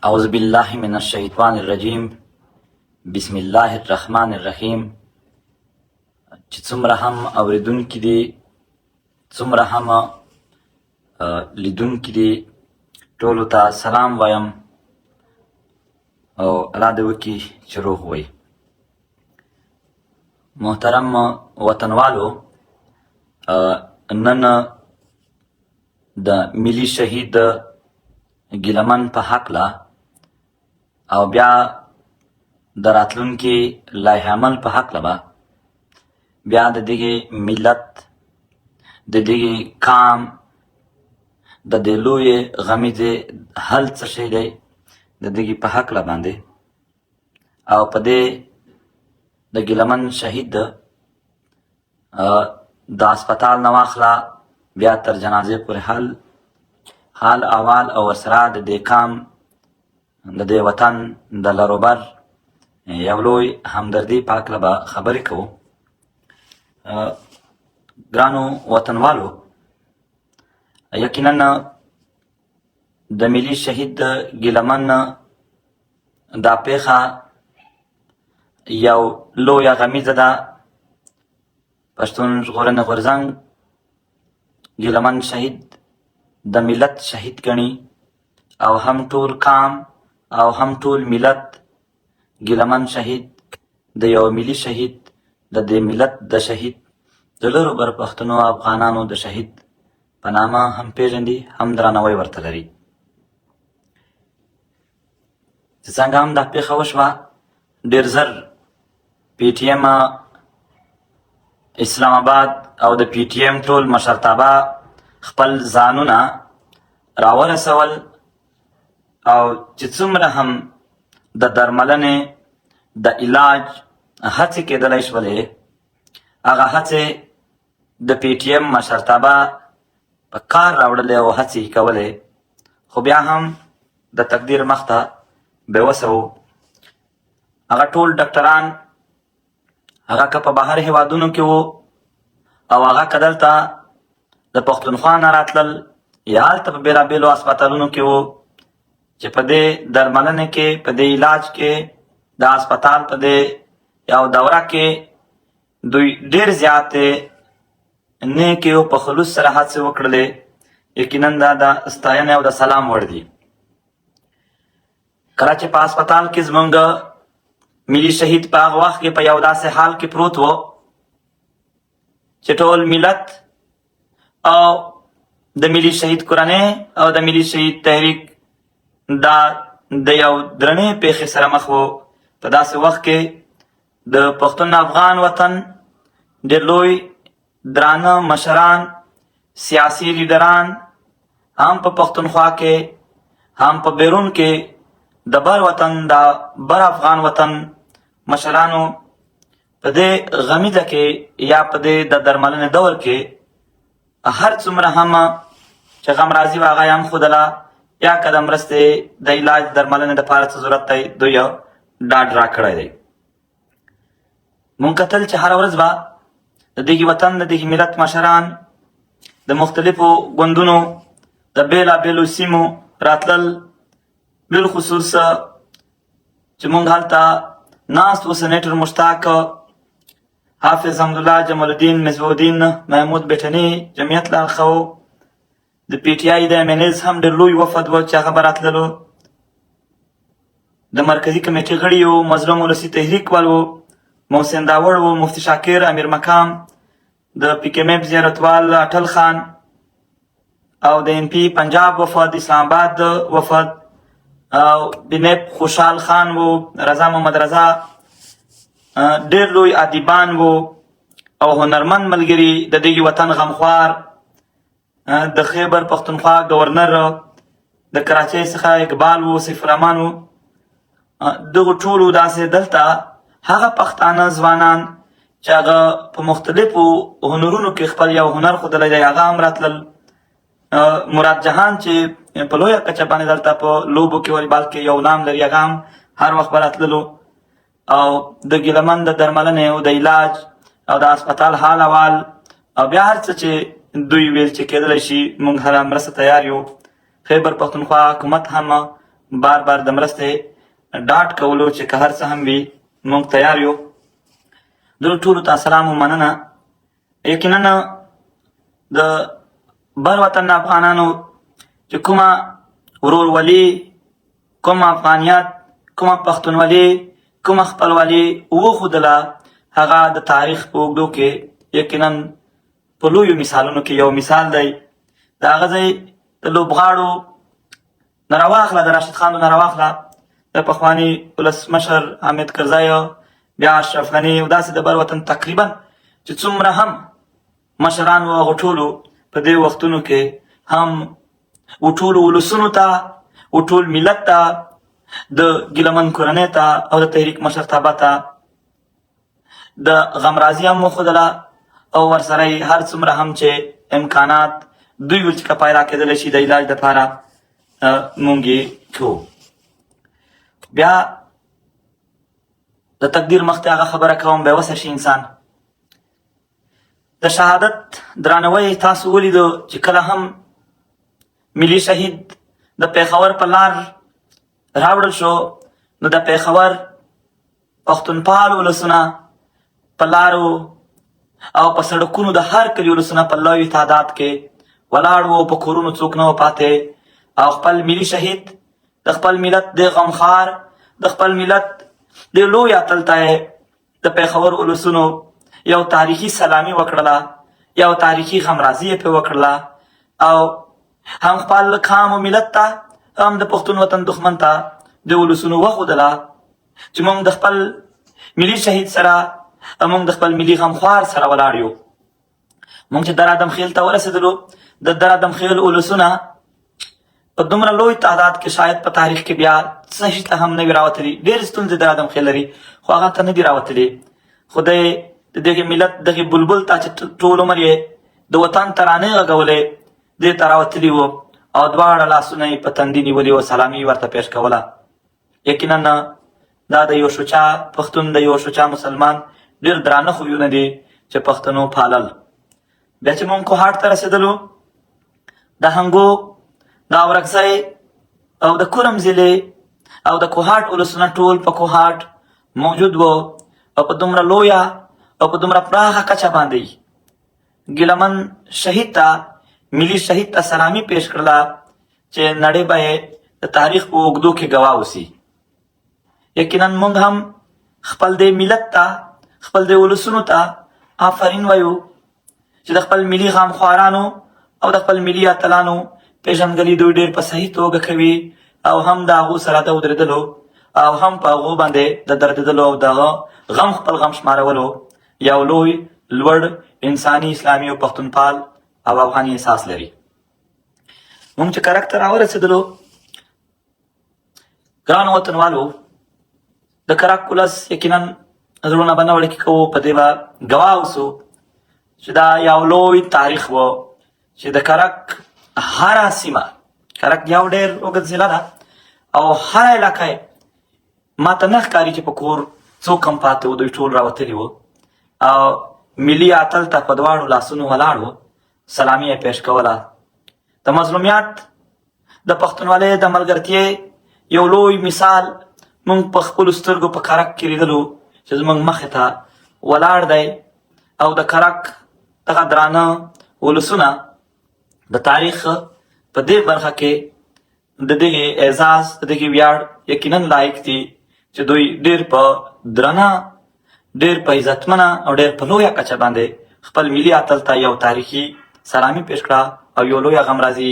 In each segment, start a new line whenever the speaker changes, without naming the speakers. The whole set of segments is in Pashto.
اعوذ بالله من الشیطان الرجیم بسم الله الرحمن الرحیم. چې څومره هم اوریدونکي دي، څومره هم لیدونکي دي، ټولو ته سلام وایم او الله دې وکړي چې روغ وئ. محترم وطنوالو، نن د ملي شهید ګیلمن په هکله او بیا د راتلونکي لایحه عمل په هکله به بیا د دغه ملت، د دغه قام د دې لویې غمیزې حل څه شی دی، د دغه په هکله باندې او په دې د ګیلمن شهید د هسپتال نه واخله بیا تر جنازې پورې حال احوال او ورسره د دې قام، د دې وطن د لروبر یو لوی همدردي په هکله به خبرې کوو. ګرانو وطنوالو، یقینا د ملي شهید ګیلمن دا پیښه یو لویه غمیزه ده. پښتون ژغورنې غورځنګ ګیلمن شهید د ملت شهید ګڼي او هم ټول قام او هم ټول ملت ګیلمن شهید د یو ملي شهید، د دې ملت د شهید، د لرو بر پښتنو افغانانو د شهید په نامه هم پیژندي، هم درناوی ورته لري. چې څنګه هم دا پیښه وشوه، ډېر زر پي ټي ایم اسلام آباد او د پي ټي ایم ټول مشرتابه خپل ځانونه راورسول او چې څومره هم د درملنې د علاج هڅې کېدلی شولې، هغه هڅې د پي ټي ایم مشرتابه په کار راوړلې او هڅې یې کولې، خو بیا هم د تقدیر مخته بې وسه وو. هغه ټول ډاکټران، هغه که په بهر هیوادونو کې وو او هغه که دلته د پښتونخوا نه راتلل یا هلته په بېلابېلو هسپتالونو کې وو، چې په دې درملنې کې، په دې علاج کې، د هسپتال په دې یو دوره کې دوی ډېر زیاتې نیکې او په خلوص سره هڅې وکړلې، یقینا دا د ستاینې او د سلام وړ دي. کله چې په هسپتال کې زمونږ ملي شهید په هغه وخت کې په یو داسې حال کې پروت و چې ټول ملت او د ملي شهید کورنۍ او د ملي شهید تحریک دا د یو درنې پیښې سره مخ وو، په داسې وخت کې د پښتون افغان وطن ډېر لوی درانه مشران، سیاسي لیډران، هم په پښتونخوا کې هم په بیرون کې د بر وطن، د بر افغان وطن مشرانو په دې غمیزه کې یا په دې د درملنې دور کې هر څومره هم چې غم راځي هغه یې هم ښودله، یا که د مرستې د علاج درملنې دپاره څه ضرورت دی، دوی ډاډ راکړی دی. مونږ کتل چې هره ورځ به د دغه وطن، د دغه ملت مشران د مختلفو ګوندونو د بېلابېلو سیمو راتلل، بالخصوص چې مونږ هلته ناست و، سنیټر مشتاق، حافظ حمدالله، جمال الدین، مصباح الدین محمود بیټني جمعیت له اړخه و، د پي ټي آی د ایم این ایز هم ډېر لوی وفد و چې هغه به راتللو، د مرکزي کمیټې غړي وو، مظلوم ولسي تحریک وال وو، محسن داوړ وو، مفتي شاکر، امیر مقام، د پي کې ایم ایف زیارتوال اټل خان او د ان پي پنجاب وفد، اسلام آباد وفد او بنیب خوشحال خان وو، رضا محمد رضا، ډېر لوی ادیبان وو او هنرمند ملګري، د دغه وطن غمخوار، د خیبر پښتونخوا گورنر د کراچۍ څخه اقبال وو، سیف الرحمن وو. دغه ټولو داسې دلته هغه پښتانه ځوانان چې هغه په مختلفو هنرونو کې خپل یو هنر ښودلی دی، هغه هم راتلل. مراد جهان چې په لویه کچه باندې دلته په لوبو کې، والیبال کې یو نام لري، هغه هم هر وخت به راتللو او د ګیلمن د درملنې او د علاج او د هسپتال حال احوال او بیا هر څه چې دوی ویل چې کېدلی شي، موږ هره مرسته تیار یو. خیبر پښتونخوا حکومت هم بار بار د مرستې ډاډ کولو چې که هر څه هم وي موږ تیار یو. درو ټولو ته سلام او مننه. یقینا د بر وطن افغانانو چې کومه ورورولي، کوم افغانیت، کومه پښتونولي، کومه خپلولي وښودله، هغه د تاریخ په اوږدو کې یقینا په لویو مثالونو کې یو مثال دی. د هغه ځای د لوبغاړو نه راواخله، د راشد خان نه راواخله، د پخواني ولسمشر حامد کرزی، بیا اشرف غني او داسې د بر وطن تقریبا چې څومره هم مشران وو، هغو ټولو په دې وختونو کې هم و ټولو ولسونو ته، و ټول ملت ته، د ګیلهمن کورنۍ ته او د تحریک مشرتابه ته د غمرازي هم وښودله او ورسره یې هر څومره هم چې امکانات دوی ول چې که پیدا کېدلی شي د علاج دپاره مونږ یې کوو. بیا د تقدیر مخ ته هغه خبره کوم، بې وسه شي انسان. د شهادت درناوی تاسو ولیدو چې کله هم ملي شهید د پېښور په لار راوړل شو، نو د پېښور پښتونپال ولسونه په لارو او په سړکونو د هر کلي ولسونه په لوی تعداد کې ولاړ وو، په کورونو څوک نه و پاتې او خپل ملي شهید، د خپل ملت د غمخوار، د خپل ملت د لوی اتل ته د پېښور ولسونو یو تاریخي سلامي وکړله، یو تاریخي غمرازي یې پرې وکړله او هم خپل قام او ملت ته، هم د پښتون وطن دښمن ته د ولسونو وښودله چې موږ د خپل ملي شهید سره، موږ د خپل ملي غمخوار سره ولاړ یو. موږ چې در آدم خیل ته ورسېدلو، د در آدم خیل ولسونه په دومره لوی تعداد کې شاید په تاریخ کې بیا څه شي ته هم نه وي راوتلي. ډېرې ستونزې در آدم خیل لري، خو هغه ته نه دي راوتلي. خو دی د دغې ملت دغې بلبل ته چې ټول عمر یې د وطن ترانې غږولې، دې ته راوتلي وو او دواړه لاسونه یې په تندي نیولي وو، سلامي ورته پیش کوله. یقینا دا د یو شجاع پښتون، د یو شجاع مسلمان ډېر درانه خویونه دي چې پښتنو پالل. بیا چې مونږ کوهاټ ته رسېدلو، د هنګو، د اورکزی او د کورم ضلع او د کوهاټ ولسونه ټول په کوهاټ موجود وو او په دومره لویه او په دومره پراخه کچه باندې ګیلهمن شهید ته، ملي شهید ته سلامي پیش کړله چې نړۍ به یې د تاریخ په اوږدو کې ګواه اوسي. یقینا موږ هم خپل دې ملت ته، خپل دې ولسونو ته آفرین وایو چې د خپل ملي غمخوارانو او د خپل ملي اتلانو پیژندګلي دوی ډېر په صحیح توګه کوي او هم د هغو سره د ودرېدلو او هم په هغو باندې د دردېدلو او د غم خپل غم شمارولو یو لوی لوړ انساني، اسلامي او پښتونپال او افغاني احساس لري. موږ چې کرک ته راورسېدلو، ګرانو وطنوالو، د کرک ولس یقینا زړونه به نه وړکي کوو، په دې به ګواه اوسو چې دا یو لوی تاریخ و چې د کرک هره سیمه، کرک یو ډېر اوږد ضلع ده او هره علاقه یې ما ته نه ښکاري چې په کور څوک هم پاتې و، دوی ټول راوتلي وو او ملي اتل ته په دواړو لاسونو ولاړ وو، سلامي یې پیش کوله. د مظلومیت، د پښتونولۍ د ملګرتیا یو لوی مثال موږ په خپلو سترګو په کرک کې لیدلو چې زموږ مخې ته ولاړ دی او د کرک دغه درانه ولسونه د تاریخ په دې برخه کې د دغه اعزاز، د دغه ویاړ یقینا لایق دي چې دوی ډیر په درنه، ډیر په عزتمنه او ډیر په لویه کچه باندې خپل ملي اتل ته یو تاریخي سلامي پیش کړه او یو لویه غمرازي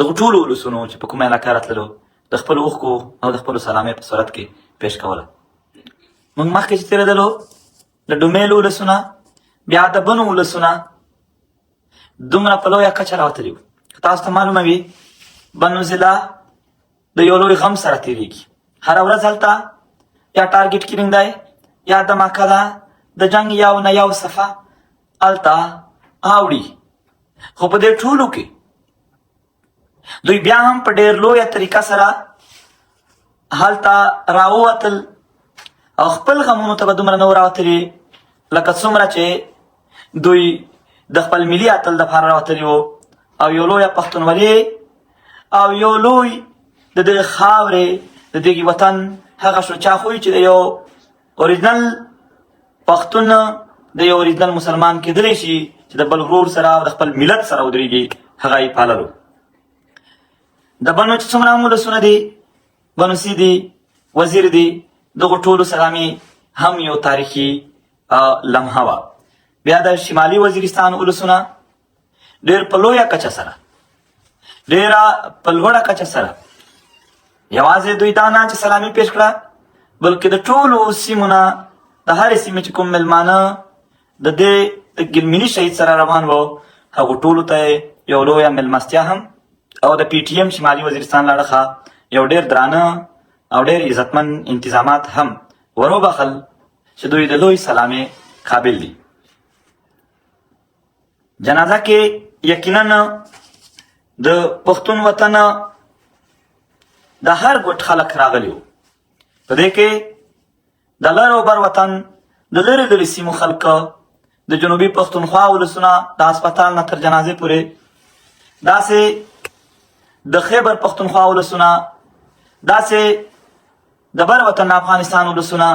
دغو ټولو ولسونو چې په کومه علاقه راتللو د خپلو اوښکو او د خپلو سلامۍ په صورت کې پیش کوله. موږ مخکې چې تېرېدلو، د ډومیل ولسونه، بیا د بنو ولسونه دومره په لویه کچه راوتلي وو. که تاسو ته معلومه وي، بنو ضلع د یو لوی غم سره تېرېږي. هره ورځ هلته یا ټارګټ کیلینګ دی یا دماکه ده، د جنګ یو نه یو صفه هلته اوړي. خو په دې ټولو کې دوی بیا هم په ډېر لویه طریقه سره هلته راووتل او خپل غمونو ته به دومره نه وو راوتلي لکه څومره چې دوی د خپل ملي اتل دپاره راوتلي وو او یو لویه پښتونولي او یو لوی د دغه خاورې، د دغه وطن هغه شجاع خوی چې د یو اوریجنل پښتون، د یو اوریجنل مسلمان کېدلی شي چې د بل ورور سره او د خپل ملت سره ودرېږي، هغه یې پاللو. د بنو چې څومره هم ولسونه دي، بنوسي دي، وزیر دي، دغو ټولو سلامي هم یو تاریخي لمحه وه. بیا د شمالي وزیرستان ولسونه ډېر په لویه کچه سره، ډېره په لوړه کچه سره، یوازې دوی دا نه چې سلامي پیش کړه، بلکې د ټولو سیمو نه، د هرې سیمې چې کوم مېلمانه د دې د ملي شهید سره روان وو، هغو ټولو ته یو لویه مېلمستیا هم او د پي ټي ایم شمالي وزیرستان له اړخه یو ډېر درانه او ډېر عزتمن انتظامات هم وروبخل چې دوی د لوی سلامې قابل دي. جنازه کې یقینا د پښتون وطن د هر ګوټ خلک راغلي وو. په دې کې د لر او بر وطن د لرې لرې سیمو خلک، د جنوبي پښتونخوا ولسونه د هسپتال نه تر جنازې پورې، داسې د خیبر پښتونخوا ولسونه، داسې د بر وطن افغانستان ولسونه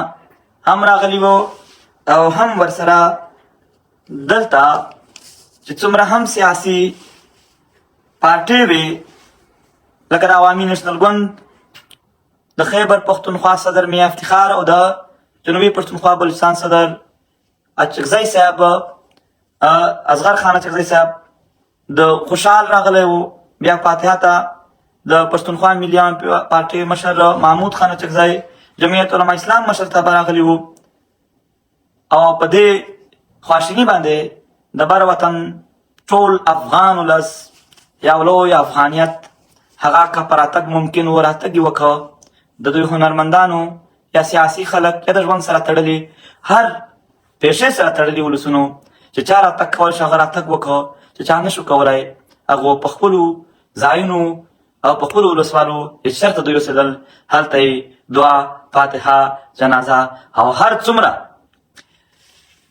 هم راغلي وو، او هم ورسره دلته چې څومره هم سیاسي پارټۍ وې، لکه د عوامي نېشنل ګوند د خیبر پښتونخوا صدر میا افتخار او د جنوبي پښتونخوا بلوچستان صدر اچکزی صاحب، اصغر خان اچکزی صاحب د خوشحال راغلی وو. بیا فاتحه ته د پښتونخوا ملي پارټۍ مشر محمود خان اچکزی، جمعیت علما اسلام مشر ته راغلی وو. او په دې خواشینی باندې د بر وطن ټول افغان ولس یو لوی افغانیت هغه که په راتګ ممکن و، راتګ یې وکړ. د دوی هنرمندانو یا سیاسي خلک یا د ژوند سره تړلي هر پیشې سره تړلي ولسونو چې چا راتګ کول شو، هغه راتګ وکړ، چې چا نشو کولای، هغه په خپلو ځایونو او په خپلو ولسوالو چې چېرته دوی اوسېدل، هلته یې دعا، فاتحه، جنازه او هر څومره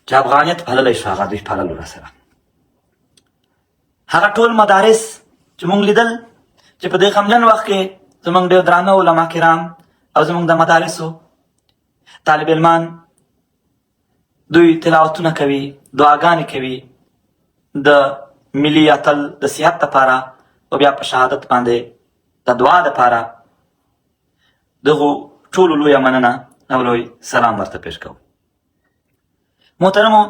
چې افغانیت پاللی شو، هغه دوی پاللو راسره. هغه ټول مدارس چې مونږ لیدل چې په دې غمجن وخت کې زمونږ ډېر درانه علما کرام او زمونږ د مدارسو طالب علمان دوی تلاوتونه کوي، دعاګانې کوي د ملي اتل د صحت لپاره او بیا په شهادت باندې د دعا لپاره، دغو ټولو لویه مننه او لوی سلام ورته پیش کوم. محترمو،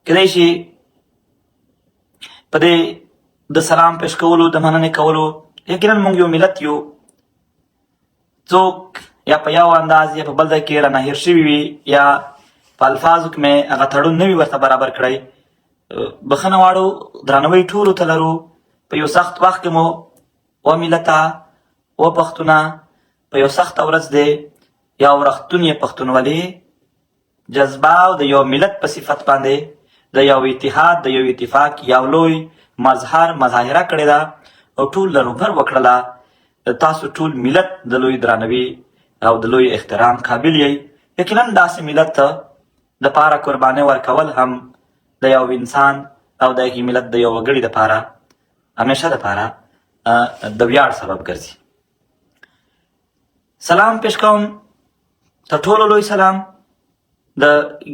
کېدای شي په دې د سلام پیش کولو، د مننې کولو، یقینا موږ یو ملت یو، څوک یا په یو انداز یا په بل ځای کې رانه هېر شوي وي یا په الفاظو کې مې هغه تړون نه وي ورته برابر کړی، بخښنه غواړو. درناوی ټولو ته لرو. په یو سخت وخت کې مو و ملته و پښتونه په یو سخته ورځ دی یو رښتونی پښتونولي جذبه او د یو ملت په صفت باندې د یو اتحاد، د یو اتفاق یو لوی مظهر مظاهره کړې ده او ټول لروبر وکړله. تاسو ټول ملت د لوی درناوي او د لوی احترام قابل یئ. یقینا داسې ملت د پاره قرباني ورکول هم د یو انسان او د هغې ملت د یو وګړي دپاره همیشه دپاره د ویاړ سبب ګرځي. سلام پیش کوم، تر ټولو لوی سلام د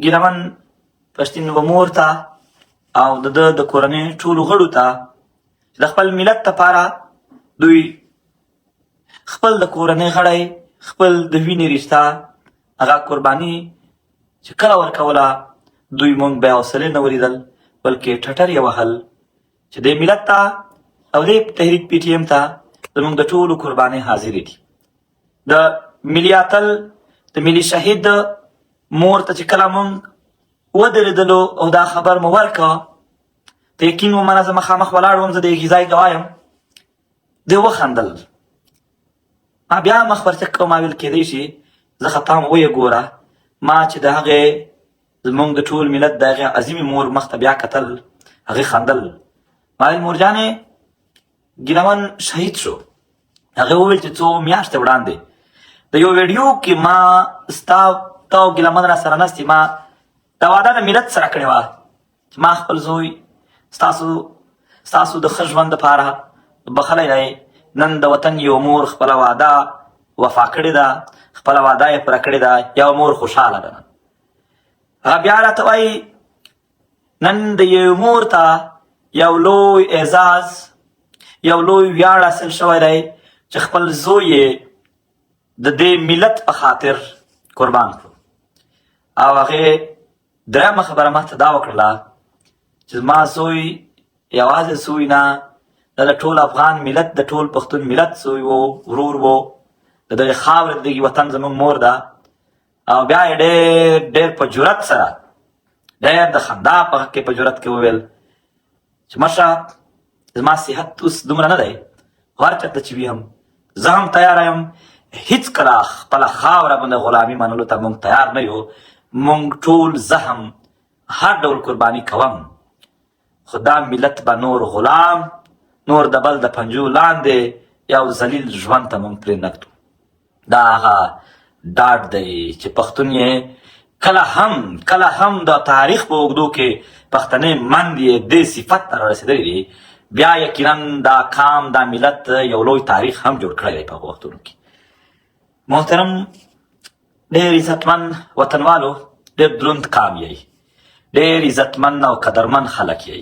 ګیلمن پښتین و مور ته او د ده د کورنۍ ټولو غړو ته چې د خپل ملت لپاره دوی خپل د کورنۍ غړی، خپل د وینې رشته هغه قرباني چې کله ورکوله، دوی مونږ بې حوصلې نه ولیدل، بلکې ټټر یې وهل چې دې ملت ته او دې تحریک پي ټي ایم ته زمونږ د ټولو قربانۍ حاضرې دي. د ملي اتل، د ملي شهید مور ته چې کله مونږ ودرېدلو او دا خبر مو ورکړ، ته یقین ومنه زه مخامخ ولاړ وم، زه د هغې ځای ګواه یم، دی وخندل. ما بیا مخ ورچک کړ، ما ویل کېدای شي زه خطا یم، ویې ګوره. ما چې د هغې زمونږ د ټول ملت د هغې عظیمې مور مخ ته بیا کتل، هغې خندل. ما ویل مورجانې، ګیلمن شهید شو. هغه وویل چې څو میاشتې وړاندې د یو ویډیو کې ما ستا تا او ګیلمن را سره ناست، ما دا وعده د ملت سره کړې وه چې ما خپل زوی ستاسو د ښه ژوند دپاره بخښلی دی. نن د وطن یو مور خپله وعده وفا کړې ده، خپله وعده یې پوره کړې ده، یو مور خوشحاله ده. نن هغه بیا راته وایي نن د یو مور ته یو لوی اعزاز، یو لوی ویاړ حاصل شوی دی چې خپل زوی یې د دې ملت په خاطر قربان کړو. او هغې درېیمه خبره ما ته دا وکړله چې زما زوی یوازې زوی نه، دا د ټول افغان ملت، د ټول پښتون ملت زوی وو، ورور وو، د دغې خاورې، د دغې وطن زموږ مور ده. او بیا یې ډېر ډېر په جرأت سره، ډېر د خندا په غږ کې په جرأت کې وویل چې مشره زما صحت اوس دومره نه دی، خو هر چېرته چې وي هم زه هم تیار یم، هیڅکله خپله خاوره باندې غلامي منلو ته موږ تیار نه یو، موږ ټول زه هم هر ډول قرباني کوم، خو دا ملت به نور غلام، نور د بل د پنجو لاندې یو ذلیل ژوند ته موږ پرې نږدو. دا هغه ډاډ دی چې پښتون یې کله هم کله هم د تاریخ په اوږدو کې پښتنې مند یې دې صفت ته رارسېدلی دی. بیا یقینا دا قام، دا ملت یو لوی تاریخ هم جوړ کړی دی په هغو وختونو کې. محترم ډېر عزتمن وطنوالو، ډېر دروند قام یئ، ډېر عزتمن او قدرمن خلک یئ،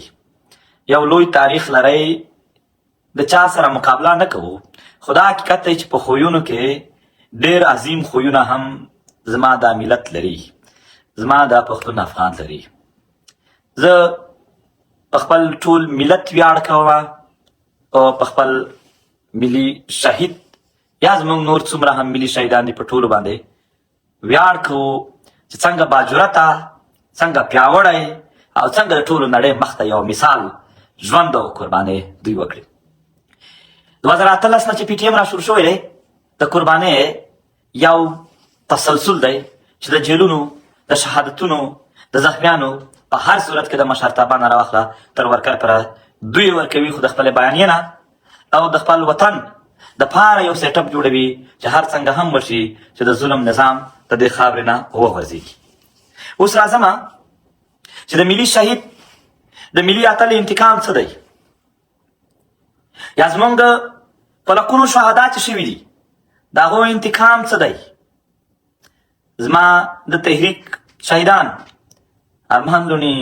یو لوی تاریخ لرئ، د چا سره مقابله نه کوو، خو دا حقیقت دی چې په خویونو کې ډېر عظیم خویونه هم زما دا ملت لري، زما دا پښتون افغان لري. زه په خپل ټول ملت ویاړ کوم او په خپل ملي شهید یا زموږ نور څومره هم ملي شهیدان دي په ټولو باندې ویاړ کوو چې څنګه باجرته، څنګه پیاوړی او څنګه د ټولو نړۍ مخته یو مثال ژوند او قربانۍ دوی وکړي. 2018 نه چې پي ټي ایم را شروع شوی دی، د قربانۍ یو تسلسل دی چې د جیلونو، د شهادتونو، د زخمیانو په هر صورت کې د مشرتابه نه راواخله تر ورکر پر دوی ورکوي، خو د خپلې بیانیې نه او د خپل وطن د پاره یو سیټ اپ جوړوي چې هر څنګه هم وشي چې د ظلم نظام د دې خاورې نه وغورځېږي. اوس راځم چې د ملي شهید، د ملي اتل انتقام څه دی، یا زمونږ په لکونو شهدا چې شوي دي د هغو انتقام څه دی. زما د تحریک شهیدان ارمان لونی،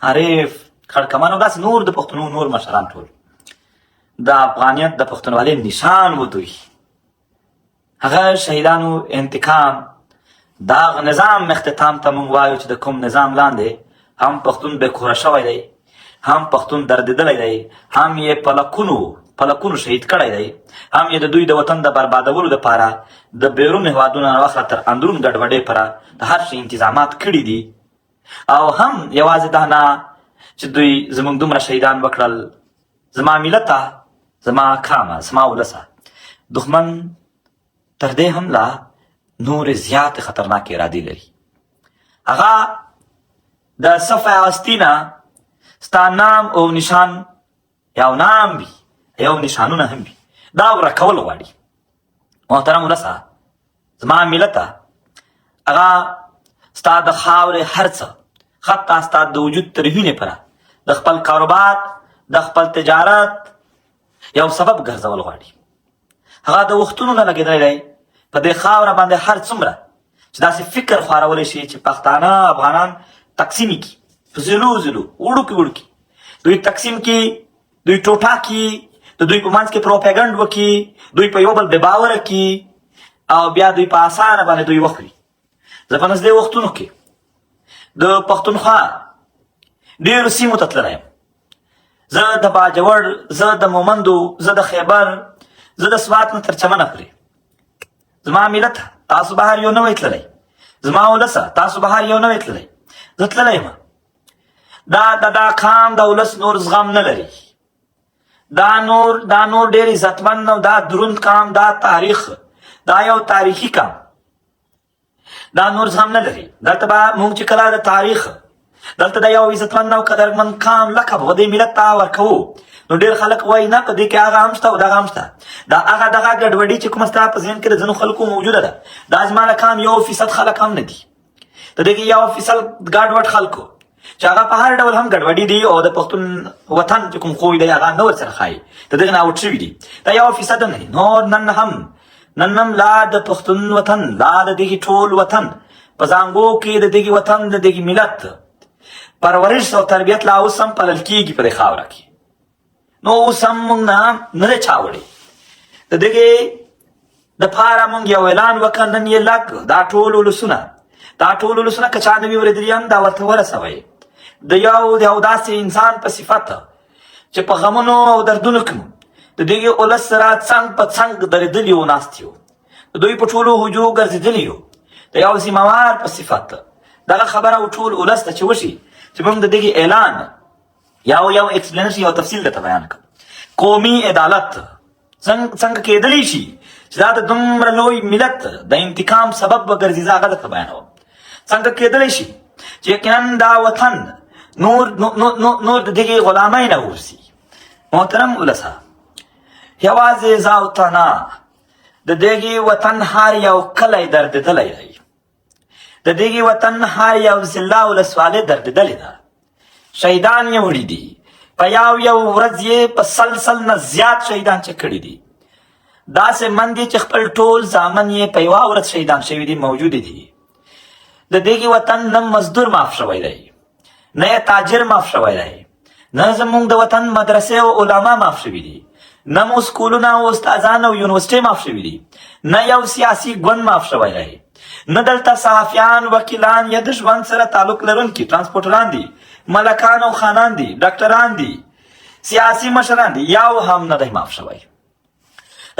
عارف خړکمان او داسې نور د پښتنو نور مشران ټول د افغانیت د پښتونولۍ نشان و. دوی هغه شهیدانو انتقام، دا نظام اختتام ته مونږ وایو چې د کوم نظام لاندې هم پښتون بې کوره شوی دی، هم پښتون دردېدلی دی، هم یې په لکونو په لکونو شهید کړی دی، هم یې د دوی د وطن د بربادولو دپاره د بیرون هېوادونو نه واخله تر اندرون ګډوډۍ پره د هر شي انتظامات کړي دي، او هم یوازې دا نه چې دوی زموږ دومره شهیدان وکړل. زما ملته، زما کامه، زما ولسه، دښمن تر دې هم لا نورې زیاتې خطرناکې ارادې لري. هغه د صفه هستی نه ستا نام او نشان، یو نام وي یو نشانونه هم وي، دا ورکول غواړي. محترم ولسه، زما ملته، هغه ستا د خاورې هر څه، حتی ستا د وجود تر وینې پره د خپل کاروبار، د خپل تجارت یو سبب ګرځول غواړي. هغه د وختونو نه لګېدلی دی په دې خاوره باندې هر څومره چې داسې فکر خوارولی شي چې پښتانه افغانان تقسیم کړي په ضلعو ضلعو، وړوکي وړوکي دوی تقسیم کړي، دوی ټوټه کړي، د دوی په منځ کې پروپاګنډ وکړي، دوی په یو بل بې باوره کړي او بیا دوی په اسانه باندې دوی وخوري. زه په نږدې وختونو کې د پښتونخوا ډېرو سیمو ته تللی یم. زه د باجوړ، زه د مومندو، زه د خیبر، زه د سوات نه تر چمنه پورې. زما ملت، تاسو بهر یو نه وی تللی، زما ولسه، تاسو بهر یو نه وی تللی، زه تللی یم. دا د دا قام د ولس نور زغم نه لري. دا نور ډېر عزتمن او دا دروند قام، دا تاریخ، دا یو تاریخي قام، دا نور زغم نه لري. دلته به مونږ چې کله د تاریخ دلته د یو عزتمن او قدرمن قام لقب و دې ملت ته ورکوو، نو ډېر خلک وایي نه، په دې کې هغه هم شته او دغه هم شته. دا هغه دغه ګډوډي چې کومه ستا په ذهن کې د ځینو خلکو موجوده ده، دا زما د قام 1% خلک هم نه دي. د دې کې 1% ګډوډ خلکو چې هغه په هر ډول هم ګډوډي دي او د پښتون وطن چې کوم خوی دی هغه نه ورسره ښایي، د دغه نه اوټ شوي دي. دا 1% هم نه دي. نور نن هم لا د پښتون وطن، لا د دغه ټول وطن په زانګو کې د دغه وطن د دغه ملت پرورش او تربیت لا اوس هم پالل کېږي په دې خاوره کې. نو اوس هم موږ نه نه دی چا وړي. د دغې دپاره موږ یو اعلان وکړ. نن یې لږ دا ټول ولسونه که چا نه وي اورېدلي هم دا ورته ورسوئ. د یو داسې انسان په صفت چې په غمونو او دردونو کې مو د دغې ولس سره څنګ په څنګ درېدلي یو، ناست یو، د دوی په ټولو حجرو ګرځېدلي یو، د یو ذمهوار په صفت دغه خبره او ټول ولس ته چې وشي چې موږ د دغې اعلان یو explanation، یو تفصیل درته بیان کړم. قومي عدالت څنګه کېدلی شي چې دا د دومره لوی ملت د انتقام سبب وګرځي، زه هغه درته بیانوم. څنګه کېدلی شي چې یقینا دا وطن نور نور د دغې غلامۍ نه ووځي؟ محترم ولسه، یوازې زه او ته نه، د دغې وطن هر یو کلی دردېدلی دی، د دغې وطن هر یو ضلع، ولسوالۍ دردېدلې ده. شهیدان یې وړي دي. په یو یو ورځ یې په سل سل نه زیات شهیدان چې کړي دي. داسې مندې چې خپل ټول زامن یې په یوه ورځ شهیدان شوي دي، موجود دي. د دغې وطن نه مزدور معاف شوی دی، نه یې تاجر معاف شوی دی، نه زموږ د وطن مدرسې او علما معاف شوي دي، نه مو سکولونه او استادان او یونیورسټۍ معاف شوي دي، نه یو سیاسي ګوند معاف شوی دی، نه دلته صحافیان، وکیلان یا د ژوند سره تعلق لرونکي ترانسپورټران دي، ملکان او خانان دي، ډاکټران دي، سیاسي مشران دي، یو هم نه دی معاف شوی.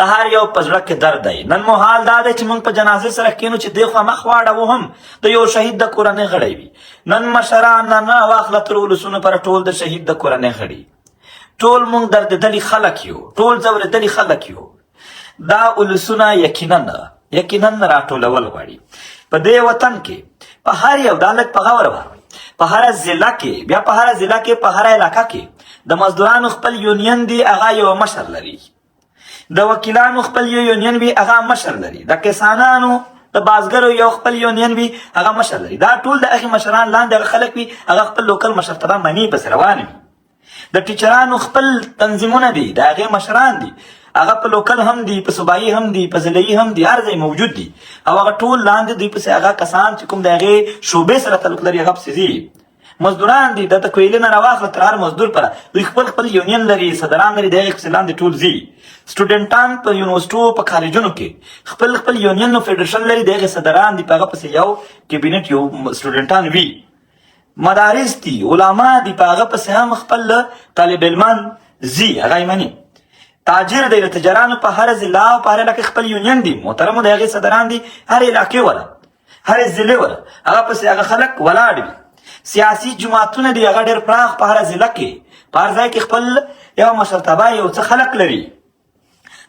د هر یو په زړه کې درد دی. نن مو حال دا دی چې موږ په جنازې سره کینو چې دې مخ واړوو هم د یو شهید د کورنۍ غړی وي. نن مشران نه نه واخله تر ولسونو پر ټول د شهید د کورنۍ غړي. ټول موږ دردېدلي خلک یو، ټول ځورېدلي خلک یو. دا ولسونه یقینا راټولول غواړي. په دې وطن کې په هر یو، دا لږ په غور واورئ، په هره ضلع کې، بیا په هره ضلع کې، په هره علاقه کې د مزدورانو خپل یونین دی، هغه یو مشر لري. د وکیلانو خپل یو یونین وي، هغه مشر لري. د کسانانو، د بازګرو یو خپل یونین وي، هغه مشر لري. دا ټول د هغې مشران لاندې هغه خلک وي، هغه خپل لوکل مشرتابه مني، پسې روان وي. د ټیچرانو خپل تنظیمونه دي، د هغې مشران دي، هغه په لوکل هم دي، په صوبایي هم دي، په ضلعي هم دي، هر ځای موجود دي او هغه ټول لاندې دوی پسې هغه کسان چې کوم د هغې شعبې سره تعلق لري، هغه پسې ځي. مزدوران دي، د کویلې نه راواخله تر هر مزدور پر دوی خپل خپل یونین لري، صدران لري، د هغې پسې لاندې ټول ځي. سټوډنټان په یونیورسټو، په کالجونو کې خپل خپل یونین او فدریشن لري، د هغې صدران دي، په هغه پسې یو کیبینټ، یو سټوډنټان وي. مدارس دي، علما دي، په هغه پسې هم خپل طالب علمان ځي، هغه یې مني. تاجر دی، د تجارانو په هر ضلع او په هر علاقه خپل یونین دي، محترمو، د هغې صدران دي، هر علاقې ولا، هر ضلع ولا، هغه پسې هغه خلک ولاړ وي. سیاسي جماعتونه دي، هغه ډېر پراخ، په هر ضلع کې، په هر ځای کې خپل یو مشرتابه، یو څه خلک لري.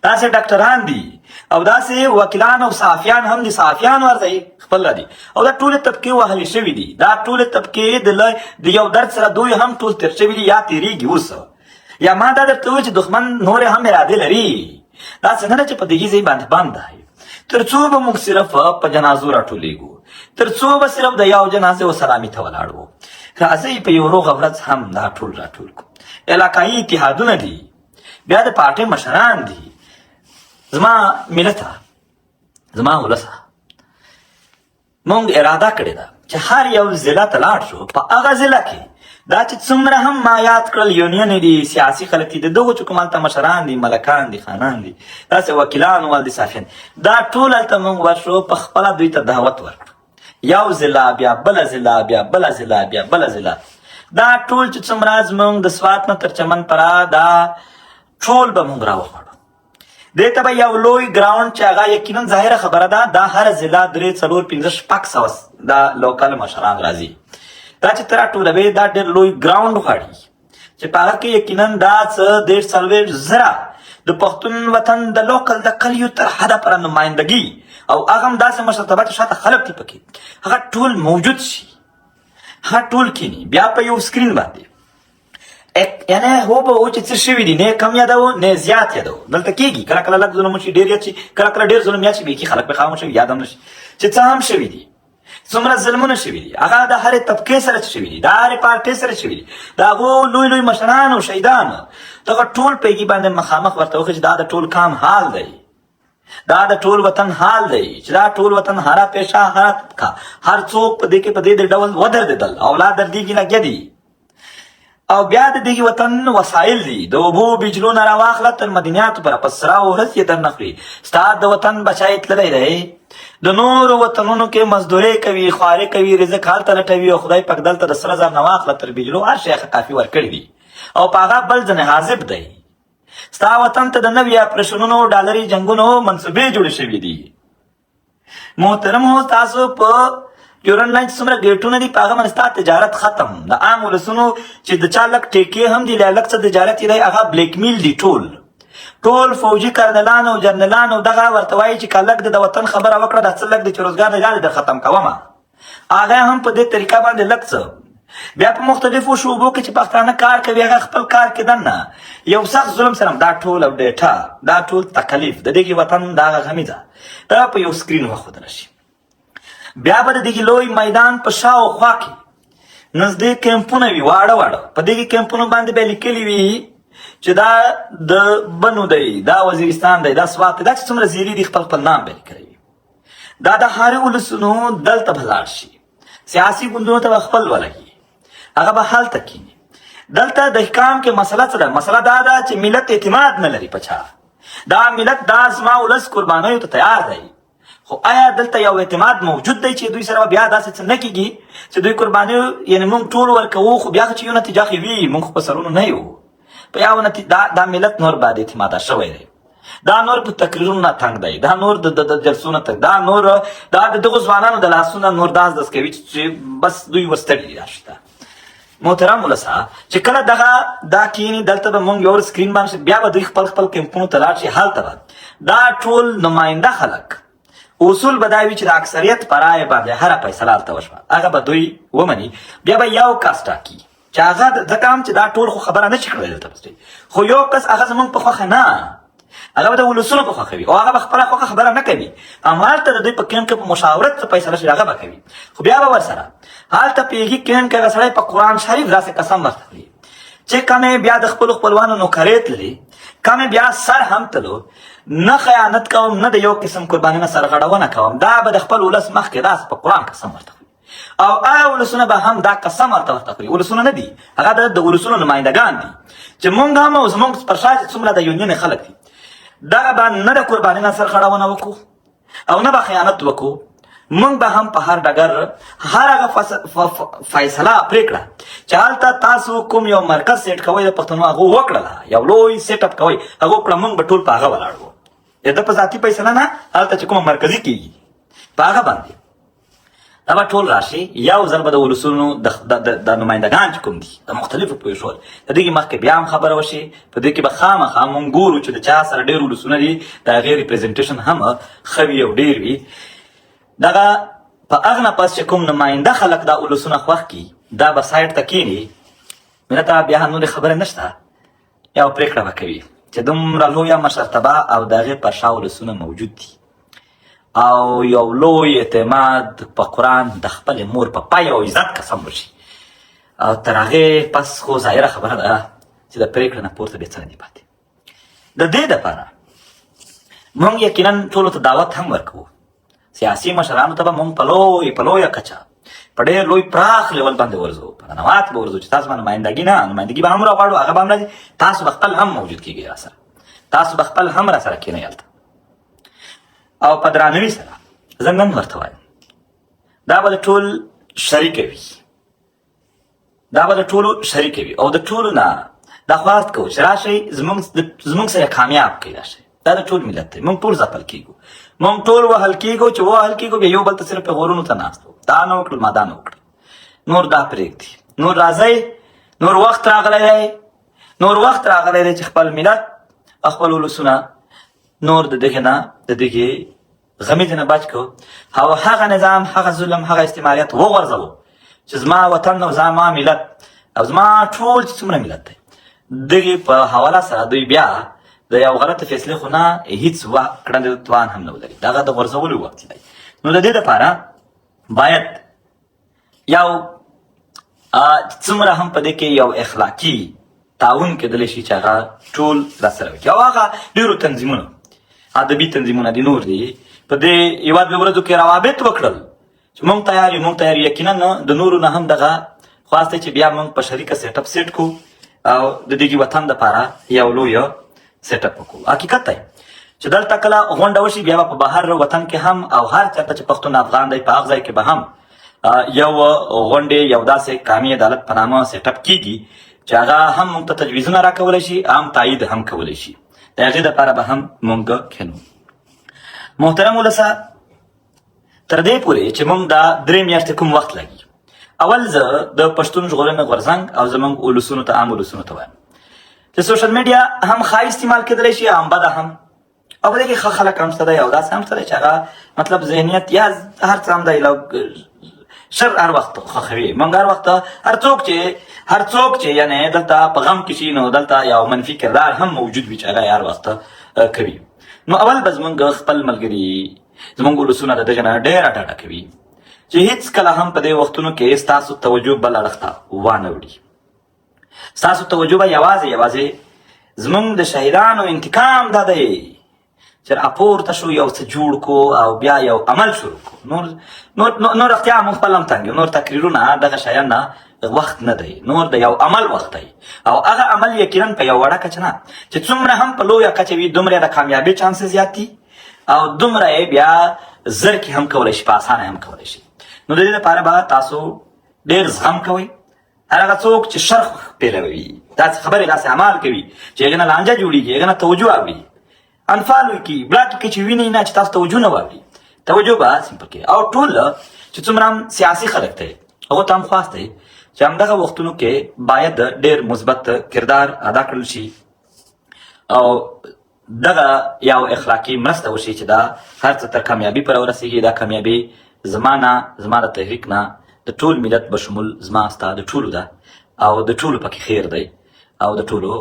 داسې ډاکټران دي او داسې وکیلان او صحافیان هم دي، صحافیان ورځي خپل دي او دا ټول طبقې وهلې شوې دي. دا ټول طبقې د یو درد سره دوی هم ټول تیر شوي دي یا تیریږي اوس. یا ما دا درته وویل چې دښمن نور هم اراده لري. دا څه نه ده چې په دغه ځای باندې بند دی. تر څو به موږ صرف په جنازو راټولېږو؟ تر څو به صرف د یو جنازې او سلامي ته ولاړ وو؟ راځئ په یو روغه ورځ هم دا ټول راټول کړو. علاقایي اتحادونه دي، بیا د پارټۍ مشران دي. زما ملته، زما ولسه، مونږ اراده کړې ده چې هر یو ضلع ته لاړ شو. په هغه ضلع کې دا چې څومره هم ما یاد کړل یونین دي، سیاسي خلک دي، د دغو چې کوم هلته مشران دي، ملکان دي، خانان دي، داسې وکیلان ول دي، صحافیان، دا ټول هلته مونږ ورشو، په خپله دوی ته دعوت ورکړو. یو ضلع، بیا بله ضلع، بیا بله ضلع، بیا بله ضلع، دا ټول چې څومره زمونږ د سوات نه تر چمن پرا، دا ټول به مونږ راوغواړو. دې ته به یو لوی ګراوند چې هغه یقینا ظاهره خبره ده، دا هر ضلع درې، څلور، پنځه، 600 دا لوکل مشران راځي. دا چې تر ټولوي، دا ډېر لوی ګراوند غواړي چې په هغه کې یقینا دا څه 40-40 زره د پښتون وطن د لوکل د کلیو تر حده پر نمایندګي او هغه هم داسې مشرتابه چې شاته خلک دي پکې، هغه ټول موجود شي، هغه ټول کینی بیا په یو سکرین باندې. یعنی هو به و چې څه شوي دي، نه کم یادو نه زیات یادو. دلته کېږي کله کله لږ ظلم وشي، ډېر یاد شي، کله کله ډېر ظلم یاد شي، بیخي خلک به خاموش شي، یاد هم نشي چې څه هم شوي دي. څومره ظلمونه شوي دي، هغه د هرې طبقې سره چې شوي دي، د هرې پارټۍ سره شوي دي، د هغو لوی لوی مشران او شهیدان، دغه ټول پیګي باندې مخامخ ورته وښیي چې دا د ټول کام حال دی، دا د ټول وطن حال دی، چې دا ټول وطن هره پیشه، هره طبقه، هر څوک په دې کې په دې ډول ودردېدل او لا دردېږي لګیا دي. او بیا د دغه وطن وسایل دي، د اوبو بجلو نه راواخله تر مدنیاتو پر په سره ورځ یې درنه خوري. ستا د وطن بچای تللی دی، د نورو وطنونو کې مزدورې کوي، خواري کوي، رزق هلته لټوي، او خدای پاک دلته د سره زر نه واخله تر بجلو هر شی ښه کافي ورکړي دي، او په هغه بل ځنې غاضب دی. ستا وطن ته د نوي اپریشنونو، ډالري جنګونو منصوبې جوړې شوې دي. محترم هو، تاسو په ډیورنډ لاین چې څومره ګیټونه دي په هغه باندې ستا تجارت ختم. د عام ولسونو چې د چا لږ ټیکې هم دي، لږ څه تجارت یې دی، هغه بلیک میل دي. ټول ټول فوجي کرنلان او جنرالان او دغه ورته وایي چې که لږ د وطن خبره وکړه، دا څه لږ د چې روزګار دی دا در ختم کومه. هغه هم په دې طریقه باندې لږ څه بیا په مختلفو شعبو کې چې پښتانه کار کوي، هغه خپل کار کې دننه یو سخت ظلم سره. دا ټول او ډیټا، دا ټول تکلیف د دې وطن دا غمیزه دا په یو سکرین وښودل شي. بیا به د دې لوی میدان په شا او خوا کې نږدې کمپونه وي، واړه واړه. په دې کمپونو باندې به لیکلي وي چې دا د بنو دی، دا وزیرستان دی، دا سوات دی، دا چې څومره زیری دي خپل خپل نام به لیکلی وي. دا د هر ولسونو دلته به لاړ شي، سیاسي ګوندونو ته به خپل ولګي، هغه به هلته کینی. دلته د احکام کې مسله څه ده؟ مسله دا ده چې ملت اعتماد نه لري په چا. دا ملت، دا زما ولس قربانیو ته تیار دی، خو آیا دلته یو اعتماد موجود دی چې دوی سره بیا داسې څه نه کېږي چې دوی قربانیو، یعنې موږ ټول ورکوو، خو بیا چې یو نتیجه خو وي، موږ خو په سرونو نه یو په یو نتیجه. دا ملت نور باید اعتماده شوی دی، دا نور په تقریرونو نه تنګ دی، دا نور د جلسو نه تنګ، دا نور دا د دغو ځوانانو د لاسونه نور داس داس کوي چې بس دوی ورستړي دي. دا شته محترم ولسه چې کله دغه دا کینی، دلته به مونږ یو سکرین باندې بیا به دوی خپل خپل کمپونو ته لاړ شي. هلته به دا ټول نماینده خلک اصول به دا وي چې د اکثریت په رایه باندې هره فیصله هلته وشوه، هغه به دوی ومني. بیا به یو کس ټاکي چې هغه ځکه هم چې دا ټول خو خبره نه شي کړی دلته بس، خو یو کس هغه زمونږ په خوښه نه، هغه به د ولسونو په خوښه وي، او هغه به خپله خوښه خبره نه کوي. همالته د دوی په کیمپ کې په مشاورت څه فیصله شي هغه به کوي، خو بیا به ورسره هلته پیږي کیمپ کې هغه سړی په قرآن شریف داسې قسم ورته خوري چې کمې بیا د خپلو خپلوانو نوکرې تللې، کمې بیا سر هم تلو، نه خیانت کوم، نه د یو قسم قرباني نه سرغړونه کوم. دا به د خپل ولس مخکې داسې په قرآن قسم ورته خوري، او هغه ولسونه به هم دا قسم ورته ورته خوري. ولسونه نه دي، هغه د ولسونو نمایندګان دي چې مونږ هم او زمونږ پر شا چې څومره د یونین خلک دي، دغه به نه د قرباني نه سرغړونه وکړو او نه به خیانت وکړو. مونږ به هم په هر ډګر هر هغه فیصله پرېکړه چې هلته تاسو کوم یو مرکز سیټ کوئ د پښتنو، هغه وکړله، یو لوی سیټ اپ کوئ هغه وکړه، مونږ به ټول په هغه ولاړ وو. د ده په ذاتي فیصله نه، هلته چې کومه مرکزي کېږي په هغه باندې دا به ټول راشي. یو ځل به د ولسونو د نمایندګان چې کوم دي د مختلفو پوښو د دې مخکې بیا هم خبره وشي. په دې کې به خامخا مونږ ګورو چې د چا سره ډېر ولسونه دي، د هغې ریپرزنټیشن هم ښه وي او ډېر وي. دغه په هغه نه پس چې کوم نماینده خلک دا ولسونه خوښ کړي، دا به سایډ ته کښېني. ملته بیا هم نورې خبرې نشته، یو پرېکړه به کوي چې دومره لویه مشرتبه او د هغې پر شا ولسونه موجود دي، او یو لوی اعتماد په قرآن د خپلې مور په پای او عزت قسم وشي، او تر هغې پس خو ظاهره خبره ده چې د پرېکړې نه پورته بیا څه نه دي پاتې. د دې دپاره مونږ یقینا ټولو ته دعوت هم ورکوو. سیاسي مشرانو ته به مونږ په لویه کچه په ډېر لوی پراخ لیول باندې ورځو، په ننوات به ورځو چې تاسو به نمایندګي نه، نمایندګي به هم راغواړو، هغه به هم راځي، تاسو به خپل هم موجود کېږئ راسره، تاسو به خپل هم راسره کښېنئ هلته. او په درناوي سره زه نن ورته وایم، دا به د ټول شریکه وي، دا به د ټولو شریکه وي، او د ټولو نه دا خواست کوو چې راشئ زمونږ سره کامیاب کړئ، راشئ. دا د ټول ملت دی، مونږ ټول ځپل کېږو، مونږ ټول وهل کېږو، چې وهل کېږو بیا یو بل ته صرف پیغورونو ته ناست وو، دا نه وکړل، ما دا نه وکړل. نور دا پرېږدي، نور راځئ، نور وخت راغلی دی، نور وخت راغلی دی چې خپل ملت او خپل ولسونه نور د دغې نه، د دغې غمیزې نه بچ کړو، او هغه نظام، هغه ظلم، هغه استعماریت وغورځوو چې زما وطن او زما ملت او زما ټول چې څومره ملت دی دغې په حواله سره دوی بیا د یو غلط فیصلې خو نه هیڅ کړنې توان هم نه ولري. دغه د غورځولو وخت دی. نو د دې دپاره باید یو څومره هم په دې کې یو اخلاقي تعاون کېدلی شي چې هغه ټول راسره وکړي. او هغه ډېرو تنظیمونو، ادبي تنظیمونه دي، نور دي، په دې یوه دوه ورځو کې روابط وکړل چې مونږ تیار یو، مونږ تیار یو. یقینا د نورو نه هم دغه خواست دی چې بیا مونږ په شریکه سیټ اپ سیټ کو او د دې وطن دپاره یو لوی سیټ اپ وکړو. حقیقت دی چې دلته کله غونډه وشي، بیا به په بهر وطن کې هم او هر چېرته چې پښتون افغان دی په هغه ځای کې به هم یو غونډې، یو داسې قامي عدالت په نامه سیټ اپ کیږي چې هغه هم موږ ته تجویزونه راکولی شي، هم تایید هم کولی شي. د هغې دپاره به هم موږ کښېنو. محترم ولسه، تر دې پورې چې موږ دا 3 میاشتې کوم وخت لګي، اول زه د پښتون ژغورنې غورځنګ او زموږ ولسونو ته، عام ولسونو ته وایم چې سوشل میډیا هم ښه استعمال کېدلی شي، هم بده هم، او په دې کې ښه خلک هم شته دی او داسې هم شته دی چې هغه مطلب ذهنیت یا هر څه هم دی، لو شر هر وخت خوښوي. مونږ هر وخت هر څوک چې یعنی دلته په غم کې شي، نو دلته یو منفي کردار هم موجود وي چې هغه هر وخت کوي. نو اول به زمونږ خپل ملګري، زمونږ ولسونه د دغه نه ډېره ډاډه کوي چې هیڅ کله هم په دې وختونو کې ستاسو توجه بل اړخ ته وانه وړي. ستاسو توجه به یوازې یوازې زمونږ د شهیدانو انتقام دا دی چې راپورته شو، یو څه جوړ کو او بیا یو عمل شروع کو. نور نور نور اختیار مونږ خپل هم تنګ یو. نور تقریرونه دغه شیان نه وخت نه دی، نور د یو عمل وخت دی. او هغه عمل یقینا په یو وړه کچه نه، چې څومره هم په لویه کچه وي، دومره د کامیابی چانس زیات دي او دومره یې بیا زر کې هم کولی شي، په اسانه هم کولی شي. نو د دې لپاره به تاسو ډېر زغم کوئ. هر هغه څوک چې شر پیروي، داسې خبرې، داسې اعمال کوي چې هغه نه لانجه جوړیږي، هغه نه توجه اوري، unfollow کی، block کی، چې ویني نه چې تاسو توجه نه واوري، توجه به سمپل کې. او ټول چې څومره هم سیاسي خلک دی، هغه ته هم خواست دی چې همدغه وختونو کې باید ډېر مثبت کردار ادا کړل شي او دغه یو اخلاقي مرسته وشي چې دا هر څه تر کامیابي پر ورسیږي. دا کامیابي زما نه، زما د تحریک نه، د ټول ملت بشمول زما، ستا، د ټولو ده او د ټولو پکې خیر دی او د ټولو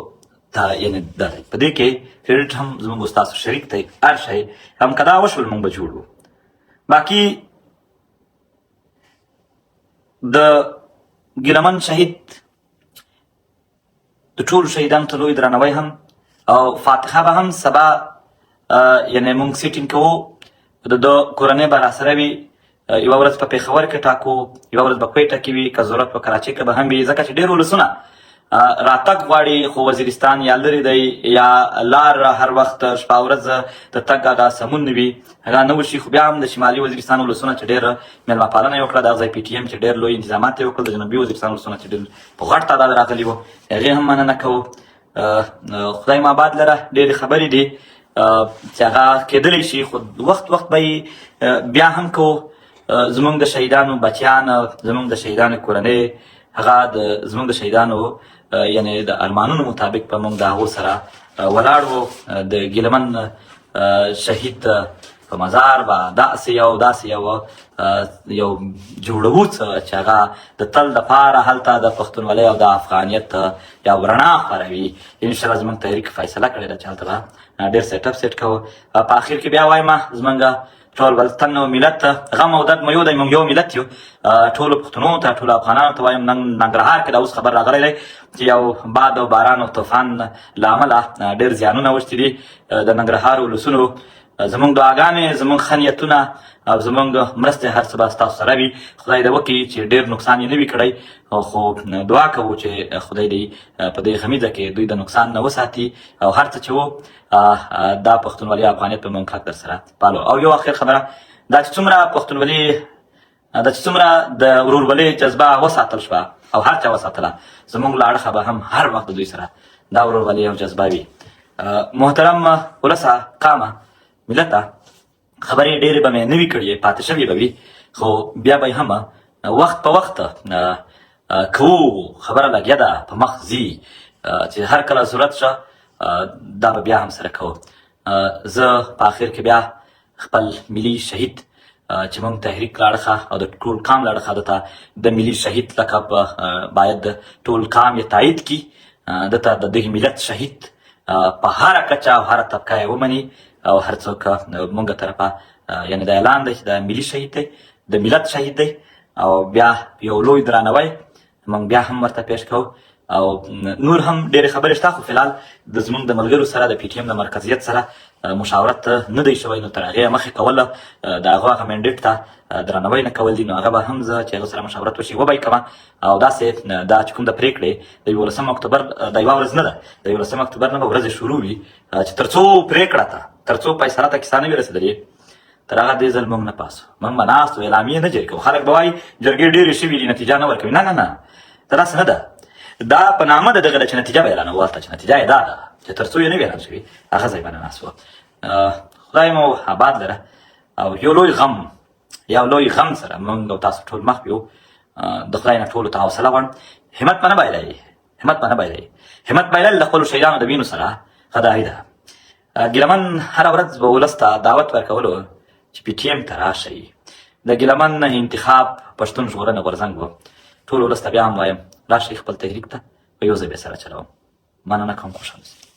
تا یعنی دا دی. په دې کې کریډټ هم زموږ ستاسو شریک دی. هر شی هم کدا وشول، موږ به جوړ وو. باقي د ګیلمن شهید د ټولو شهیدانو ته لوی درناوی هم او فاتحه به هم سبا یعنی مونږ sitting کوو، د ده کورنۍ به راسره وي. یوه ورځ په پېښور کې ټاکو، یوه ورځ به کویټه کې وي، که ضرورت په کراچۍ کې به هم وي، ځکه چې ډېر ولسونه راتګ غواړي، خو وزیرستان یا لرې دی یا لار هر وخت شپه ورځ د تګ هغه سمون نه وي، هغه نه وشي. خو بیا هم د شمالي وزیرستان ولسونه چې ډېر مېلمه پالنه یې وکړه، د هغه ځای پي ټي ایم چې ډېر لوی انتظامات یې وکړل، د جنوبي وزیرستان ولسونه چې ډېر په غټ تعداد راغلي وو، هغې هم مننه کوو. خدای مو آباد لره. ډېرې خبرې دي چې هغه کېدلی شي، خو وخت وخت به یې بیا هم کوو. زمونږ د شهیدانو بچیان، زمونږ د شهیدانو کورنۍ، هغه د زمونږ د شهیدانو یعنی د ارمانونو مطابق په مونږ د هغو سره ولاړ وو. د ګیلمن شهید په مزار به داسې یو داسې یو یو جوړوو څه چې هغه د تل دپاره هلته د پښتونولۍ او د افغانیت یو رڼا خوروي. انشاءالله زمونږ تحریک فیصله کړې ده چې هلته به ډېر set up set کوو. په اخر کې بیا وایم، زمونږ ټول وطن او ملت، غم او درد مو یو دی، موږ یو ملت یو. ټولو پښتنو ته، ټولو افغانانو ته وایم، نن ننګرهار کې دا اوس خبر راغلی دی چې یو باد او باران او طوفان له امله ډېر زیانونه وشتي دي. د ننګرهار ولسونو، زمونږ دعاګانې، زمونږ ښه نیتونه او زمونږ مرستې هر څه به ستاسو سره وي. خدای دې وکړي چې ډېر نقصان یې نه وي کړی، خو دعا کوو چې خدای دې په دې غمیزه کې دوی د نقصان نه وساتي او هر څه چې وو، دا پښتونولي افغانیت په مونږ کلک در سره پالو. او یو اخر خبره دا چې څومره پښتونولي، دا چې څومره د ورورولۍ جذبه وساتل شوه او هر چا وساتله، زمونږ له اړخه به هم هر وخت د دوی سره دا ورورولي او جذبه وي. محترم ولسه، قامه، ملته، خبرې ډېرې به مې نه وي کړې، پاتې شوې به وي، خو بیا به هم وخت په وخت کوو. خبره لګیا ده، په مخ ځي، چې هر کله ضرورت شه دا به بیا هم سره کوو. زه په اخر کې بیا خپل ملي شهید چې موږ تحریک له اړخه او د ټول قام له اړخه دته د ملي شهید لقب باید ټول قام یې تایید کړي، دته د دغه ملت شهید په هره کچه او هره طبقه یې ومني او هر څوک مونږ طرفه یعنی دا اعلان دی چې دا ملي شهید دی. د ملت شهید دی او بیا یو لوی درناوی موږ بیا هم ورته پیش کوو. او نور هم ډېرې خبرې شته، خو فلحال د زمونږ د ملګرو سره د پي ټي ایم د مرکزیت سره مشاورت نه دی شوی، نو تر هغې مخې کول د هغو هغه منډیټ ته درناوی نه کول دي. نو هغه به هم زه چې هغه سره مشاورت وشي وبه یې کوم. او داسې دا چې کوم د پرېکړې د 11 اکتوبر د یوه ورځ نه ده، د 11 اکتوبر نه به ورځې شروع وي چې تر څو پرېکړه ته تر څو فیصله ته کیسه نه وي رسېدلې، تر هغه دې ځل موږ نه پاسو، موږ به ناست وو، اعلامیې نه جاري کوو. خلک به وایي جرګې ډېرې شوې دي نتیجه نه ورکوي. نه نه نه، دا داسې نه ده. دا په نامه د دغه ده چې نتیجه به اعلانوو هلته، چې نتیجه یې دا ده چې تر څو یې نه وي اعلان شوي هغه ځای باندې ناست وو. خدای مو آباد لره. او یو لوی غم، یو لوی غم سره موږ او تاسو ټول مخ یو. د خدای نه ټولو ته حوصله غواړم. همت به نه بایلئ، همت به نه بایلئ. همت بایلل د خپلو شهیدانو د وینو سره غداري ده. ګیلمن هره ورځ به ولس ته دعوت ورکولو چې پي ټي ایم ته راشئ. د ګیلمن انتخاب پښتون ژغورنې غورځنګ و. ټول ولس ته بیا هم وایم راشئ خپل تحریک ته په یو ځای به سره چلوم. مننه کوم، خوشحال اوسئ.